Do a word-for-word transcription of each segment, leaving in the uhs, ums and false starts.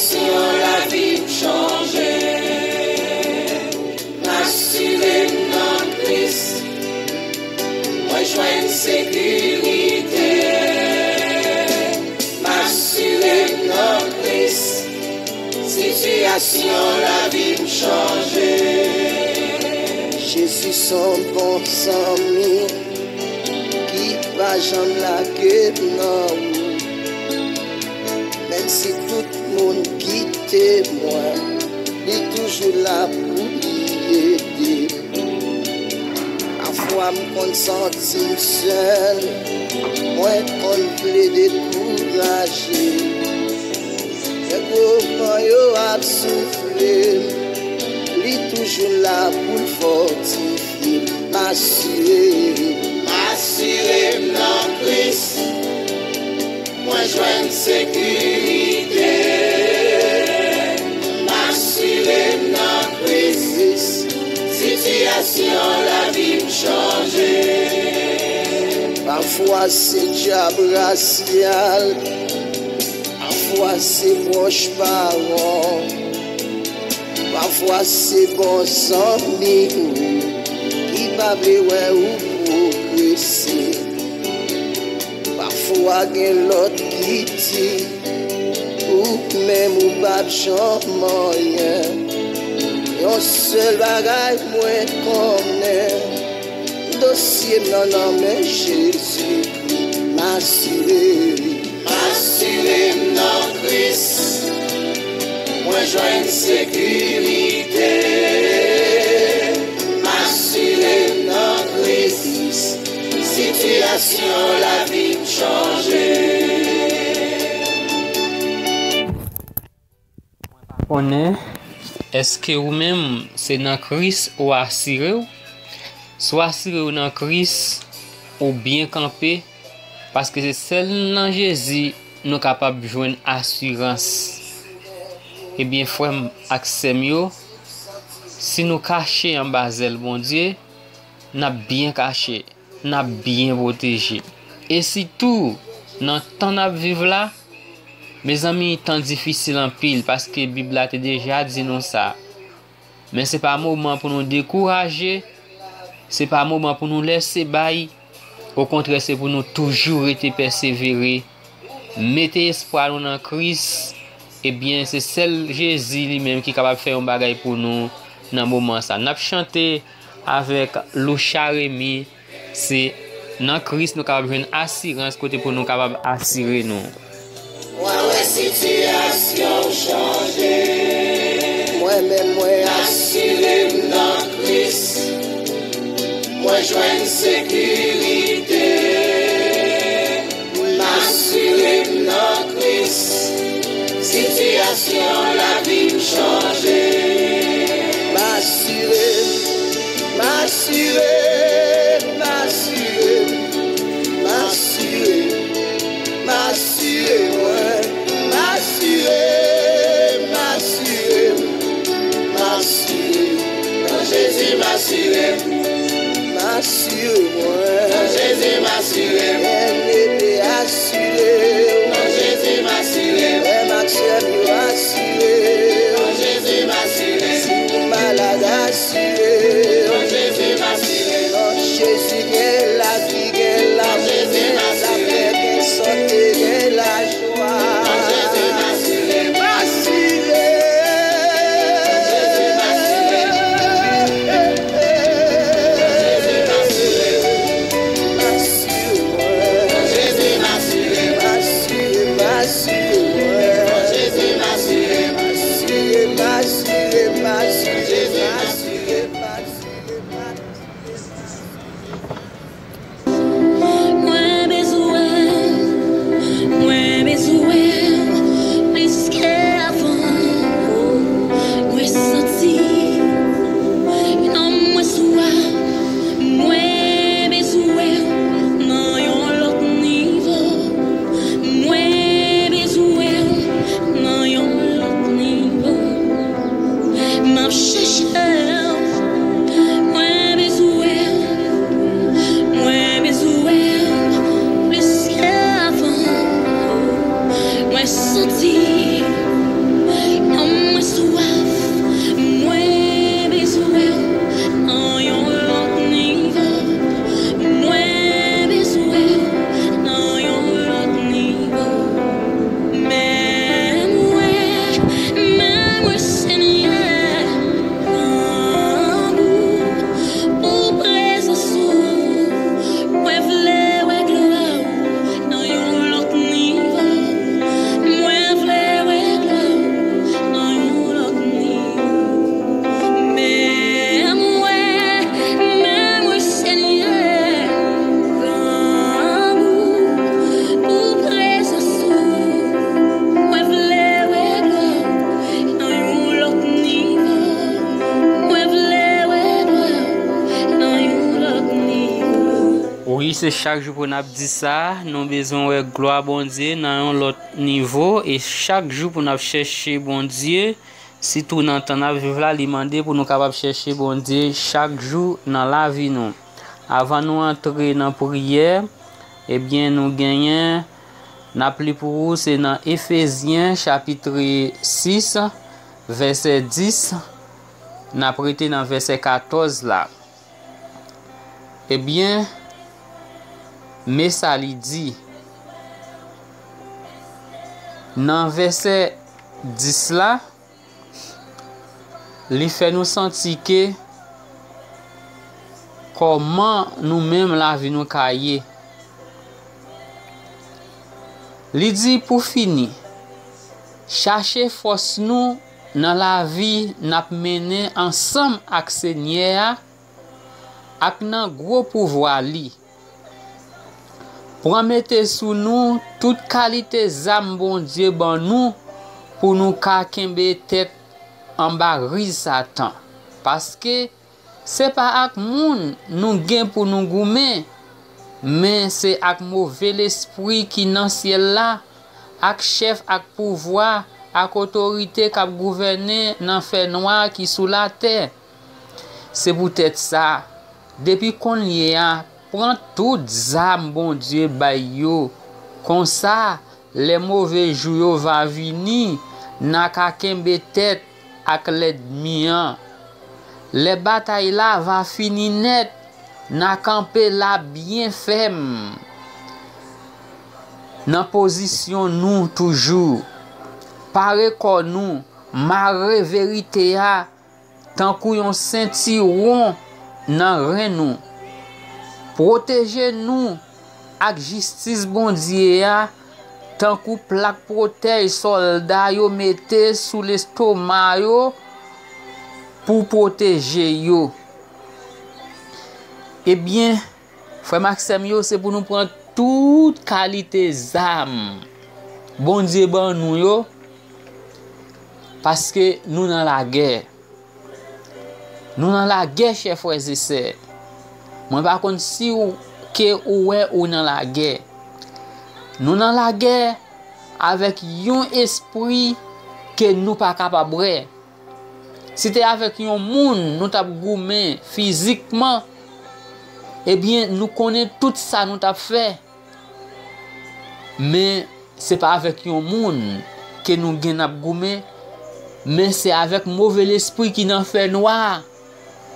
Sitiyasyon lavi m chanje. M asire m nan Kris. Mwen jwenn sekirite. M asire m nan Kris. Sitiyasyon lavi m chanje. Jezi se yon bon zanmi ki pa janm lage m nan wout. Menm si tout moun kite mwen, li toujou la pou li ede m. Pafwa m konn santi m sèl, mwen konn vle dekouraje. Lè gwo van yo ap soufle m, li toujou la pou l fòtifye m. M asire, m asire m nan Kris. Mwen jwenn sekirite. M asire m nan Kris. Sitiyasyon lavi m chanje. Pafwa se djab rasyal, pafwa se pwòch paran w, pafwa se bon zanmi w ki pa vle wè ou pwogrese. Pafwa gen lòt ki di ou menm ou p ap janm anyen. Yon sèl bagay mwen konnen, dosye m nan nan men Jezikri. M asire, m asire m nan Kris. Mwen jwenn sekirite. M asire m nan Kris. Sitiyasyon lavi m chanje. Konnen, èske ou menm se nan Kris ou asire w? Si w asire w nan Kris, ou byen kanpe, paske se sèl nan Jezi nou kapab jwenn asirans. Ebyen, frè m ak sè m yo, si nou kache anba zèl Bondye, n ap byen kache, n ap byen pwoteje. E sitou, nan tan n ap viv la, mezanmi, tan difisil anpil, paske Bib la te deja di nou sa. Men se pa moman pou nou dekouraje, se pa moman pou nou lèse bay. Okontrè, se pou nou toujou rete pèsevere, mete espwa nou nan Kris. Ebyen, se sèl Jezi li menm ki kapab fè yon bagay pou nou nan moman sa. N ap chante avèk Loucha Remy, se nan Kris nou kapab jwenn asirans kote pou nou kapab asire nou. Mwen wè sitiyasyon chanje. Mwen menm mwen asire m nan Kris. Mwen jwenn sekirite. M asire m nan Kris. Sitiyasyon lavi m chanje. M asire m, m asire m, m asire m, m asire m, m asire mwen, m asire m, m asire m, m asire m. Nan Jezi m asire m. M asire mwen. Nan Jezi m asire m. Byeneme asire w. Nan Jezi m asire m. Frè m ak sè m yo asire w. Nan Jezi m asire m. Si w malad asire w. Nan Jezi m asire m. Nan Jezi gen lavi, gen lanmou, gen lapè, gen sante, gen lajwa. Nan Jezi m asire m. Asire. Nan Jezi m asire m. Nan Jezi m asire m. Se chak jou pou n ap di sa, nou bezwen wè glwa Bondye nan yon lòt nivo, e chak jou pou n ap chèche Bondye, sitou nan tan n ap viv la, li mande pou nou kapab chèche Bondye chak jou nan lavi nou. Avan nou antre nan priyè, ebyen, nou genyen, n ap li pou ou, se nan Efezyen chapit sis, vèsè dis, n ap rete nan vèsè katòz la. Ebyen, men sa li di. Nan vèsè dis la, li fè nou santi ke kòman nou menm lavi nou ka ye. Li di pou fini, chache fòs nou nan lavi n ap mennen ansanm ak Senyè a ak nan gwo pouvwa li. Pran mete sou nou tout kalite zam Bondye ban nou pou nou ka kenbe tèt anba riz Satan. Paske se pa ak moun nou gen pou nou goumen, men se ak move lespri ki nan syèl la, ak chèf, ak pouvwa, ak otorite k ap gouvène nan fènwa ki sou latè. Se poutèt sa, depi kounye a, pran tout zam Bondye bay yo. Konsa, lè move jou yo va vini, n a ka kenbe tèt ak lènmi an. Lè batay la va fini nèt, n a kanpe la byen fèm nan pozisyon nou toujou. Pare kò nou, mare verite a tankou yon sentiwon nan ren nou. Pwoteje nou ak jistis Bondye a, tankou plak pwotèj sòlda yo mete sou lestoma yo pou pwoteje yo. Ebyen, frè m ak sè m yo, se pou nou pran tout kalite zam Bondye ban nou yo, paske nou nan lagè. Nou nan lagè, chè frè e sè. Mwen pa konn si w, ke ou wè ou nan lagè. Nou nan lagè avèk yon espri ke nou pa kapab wè. Si te avèk yon moun nou t ap goumen fizikman, ebyen, nou konnen tout sa nou t ap fè. Men, se pa avèk yon moun ke nou gen n ap goumen, men se avèk move lespri ki nan fènwa.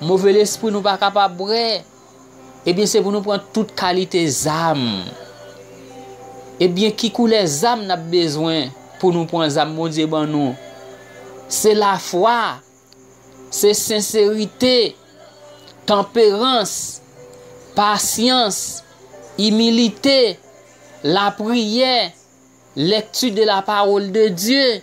Move lespri nou pa kapab wè. Ebyen, se pou nou pran tout kalite zam. Ebyen, ki koulè zam n ap bezwen pou nou pran zam Bondye ban nou? Se lafwa, se senserite, tanperans, pasyans, imilite, lapriyè, lecture de la parole de Dieu.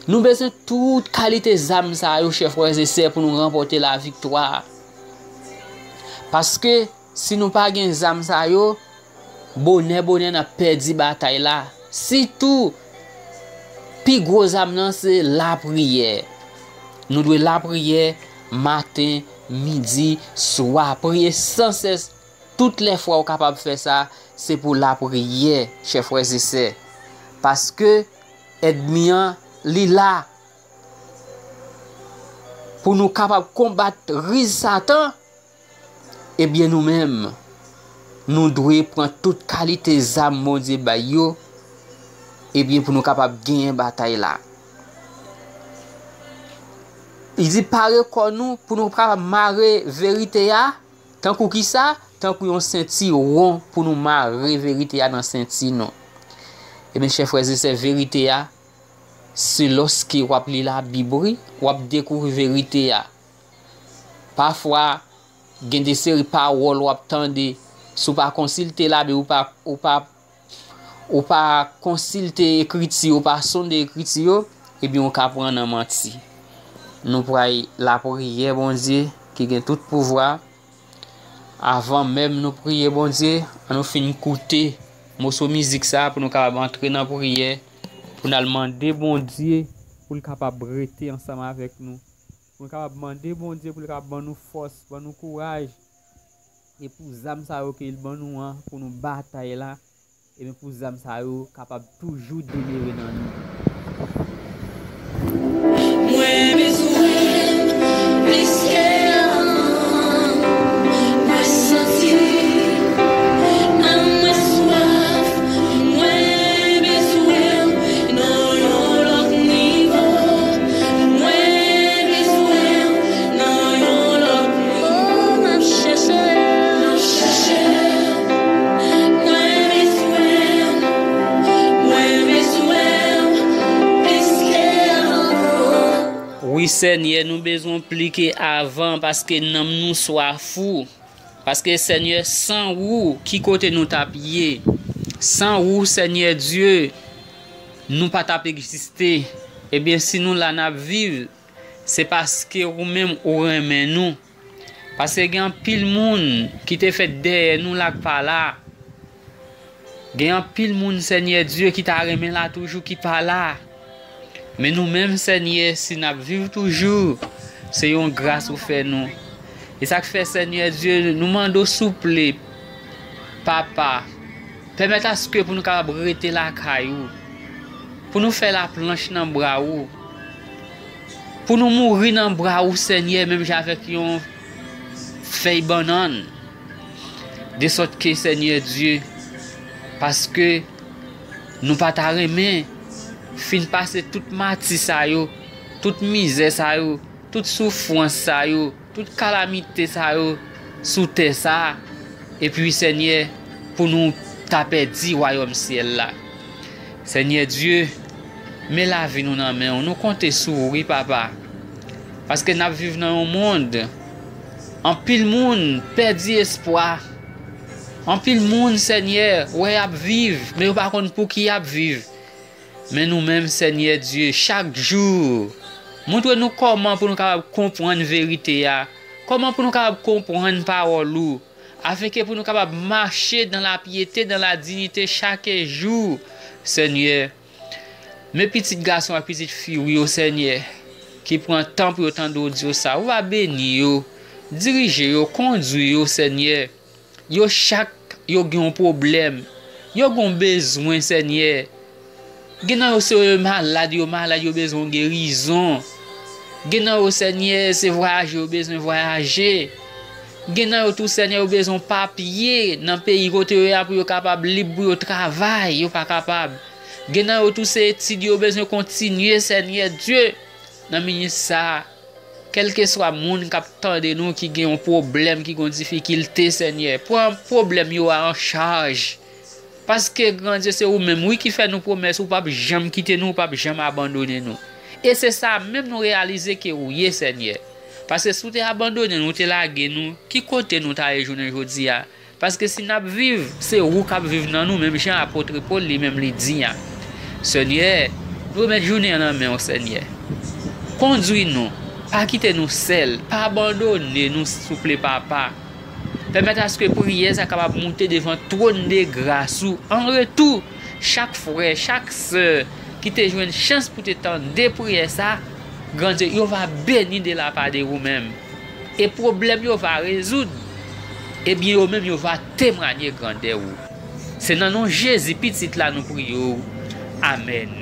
Nou bezwen tout kalite zam sa yo, chè frè e sè, pou nou ranpòte laviktwa. Paske si nou pa gen zam sa yo, bonè, bonè, n ap pèdi batay la. Sitou, pi gwo zam nan se lapriyè. Nou dwe lapriyè maten, midi, swa. Priye san sès. Tout lè fwa ou kapab fè sa, se pou lapriyè, chè frè e sè. Paske ènmi an, li la pou nou kapab konbat riz Satan. Ebyen, nou menm, nou dwe pran tout kalite zam Bondye bay yo, ebyen, pou nou kapab genyen batay la. Li di, pare kò nou pou nou kapab mare verite a, tankou kisa? Tankou yon sentiwon pou nou mare verite a nan senti nou. Ebyen, chè frè e sè, verite a, se lòske w ap li Labib, wi, w ap dekouvri verite a. Pafwa, gen de seri pawòl w ap tande, si w pa konsilte Labib, ou pa, ou pa, ou pa konsilte Ekriti, ou pa sonde Ekriti yo, ebyen, ou ka pran nan manti. Nou pral lapriyè Bondye ki gen tout pouvwa. Avan menm nou priye Bondye, an nou fin koute moso mizik sa pou nou kapab antre nan priyè, pou n al mande Bondye pou l kapab rete ansanm avèk nou. Pou nou kapab mande Bondye pou l kapab ban nou fòs, ban nou kouraj, E pou zam sa yo ke l ban nou an, pou nou batay la, ebyen pou zam sa yo kapab toujou demere nan nou. Mwen bezwen plis ke avan. Mwen santi nan mwen swaf. Mwen bezwen nan yon lòt nivo. Mwen bezwen nan yon lòt nivo. M ap chèche, m ap chèche. Mwen bezwen, mwen bezwen plis ke avan. Wi, Senyè, nou bezwen pli ke avan, paske nanm nou swaf ou. Paske, Senyè, san ou, ki kote nou t ap ye? San ou, Senyè Dye, nou pa t ap egziste. Ebyen, si nou la n ap viv, se paske ou menm ou renmen nou. Paske gen anpil moun ki te fèt dèyè nou la k pa la. Gen anpil moun, Senyè Dye, ki ta renmen la toujou ki pa la. Men nou menm, Senyè, si n ap viv toujou, se yon gras ou fè nou. E sa k fè, Senyè Dye, nou mande w souple, Papa, pèmèt aske pou nou kapab rete lakay ou, pou nou fè laplanch nan bra ou, pou nou mouri nan bra ou, Senyè, menm jan avèk yon fèy bannann. De sòt ke, Senyè Dye, paske nou pa ta renmen fin pase tout mati sa yo, tout mizè sa yo, tout soufrans sa yo, tout kalamite sa yo sou tè sa a, epi, Senyè, pou nou ta pèdi wayòm syèl la. Senyè Dye, men lavi nou nan men w. Nou konte sou ou, wi, Papa. Paske n ap viv nan yon mond, anpil moun pèdi espwa. Anpil moun, Senyè, wè y ap viv, men yo pa konn pou ki y ap viv. Men nou menm, Senyè Dye, chak jou, montre nou kòman pou nou kapab konprann verite a, kòman pou nou kapab konprann pawòl ou, afenke pou nou kapab mache dans la piété, dans la dignité chak jou, Senyè. Men pitit gason ak pitit fi ou yo, Senyè, ki pran tan pou yo tande odyo sa, ou va beni yo, dirije yo, kondui yo, Senyè. Yo chak, yo gen yon pwoblèm. Yo gen yon bezwen, Senyè. Gen nan yo se malad, yo malad, yo bezwen yon gerizon. Gen nan yo, Senyè, se vwayaje, yo bezwen vwayaje. Gen nan yo tou, Senyè, yo bezwen papye nan peyi kote yo ye a pou yo kapab lib, pou yo travay, yo pa kapab. Gen nan yo tou, se etid yo bezwen kontinye, Senyè Dye, nan minis sa a. Kèlkeswa moun k ap tande nou ki gen yon pwoblèm, ki gen yon difikilte, Senyè, pran pwoblèm yo a an chaj. Paske, Grandye, se ou menm, wi, ki fè nou pwomès, ou p ap janm kite nou, ou p ap janm abandone nou. E se sa menm nou reyalize ke ou ye, Senyè. Paske si w te abandone nou, ou te lage nou, ki kote nou ta ye jounen jodi a? Paske si n ap viv, se ou k ap viv nan nou, menm jan apot Pòl li menm li di a. Senyè, nou remèt jounen an nan men w, Senyè. Kondui nou, pa kite nou sèl, pa abandone nou, souple, Papa. Pèmèt aske priyè sa kapab moute devan twòn de gras ou. An retou, chak frè, chak sè ki te jwenn chans pou te tande priyè sa, Grandye, yo va beni de la pa de ou menm. E pwoblèm yo va rezoud. Ebyen, yo menm yo va temwanye grandè ou. Se nan non Jezi, Pitit la, nou priye w. Amèn.